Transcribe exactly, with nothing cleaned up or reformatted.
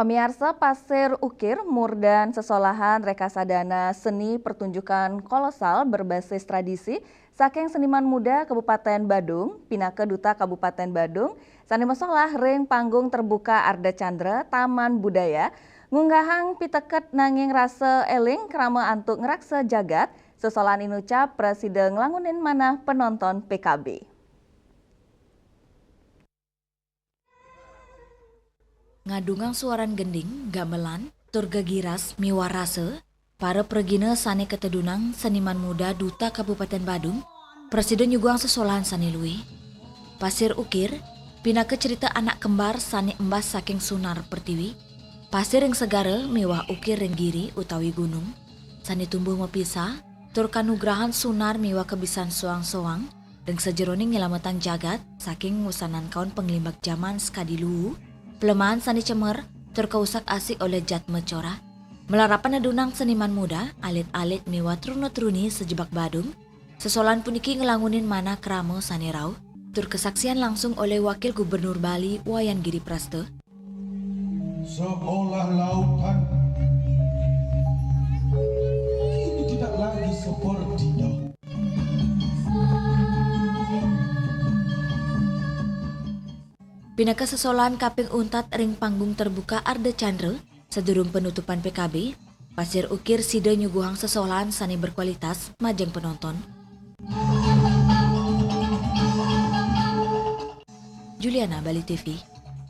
Pamiarsa, Pasir Ukir murdan sesolahan rekasadana seni pertunjukan kolosal berbasis tradisi saking seniman muda Kabupaten Badung, pinaka duta Kabupaten Badung, sane masolah ring panggung terbuka Ardha Candra, Taman Budaya, ngunggahang piteket nanging rasa eling krama antuk ngraksa jagat, sesolahan inucap prasida nglangunin manah penonton P K B. Ngadungang suaran gending, gamelan, tur gegiras miwah rasa, para pragina sane katedunang seniman muda duta Kabupaten Badung, prasida nyuguhang sesolahan sane luih. Pasir Ukir, pinaka cerita anak kembar sane embas saking sunar pertiwi, pasir ring segara miwah ukir ring giri utawi gunung, sane tumbuh mapisah, tur kanugrahan sunar miwah kabisan soang-soang, ring sajeroning nyelametang jagat saking wusanan kaon panglimbak jaman sakadi luhu, plemahan sane cemer, tur kausak-asik olih jatma corah. Malarapan nedunang seniman muda, alit-alit miwah truna-truni sajebag Badung, sesolahan puniki nglangunin manah krama sane rauh, tur kasaksian langsung olih Wakil Gubernur Bali, Wayan Giri Prasta. Seolah lautan ini tidak lagi seperti dahulu. Pinaka sesolahan kaping untat ring panggung terbuka Ardha Candra, sadurung penutupan P K B, Pasir Ukir sida nyuguhang sesolahan sane berkualitas majeng penonton. Juliana, Bali T V.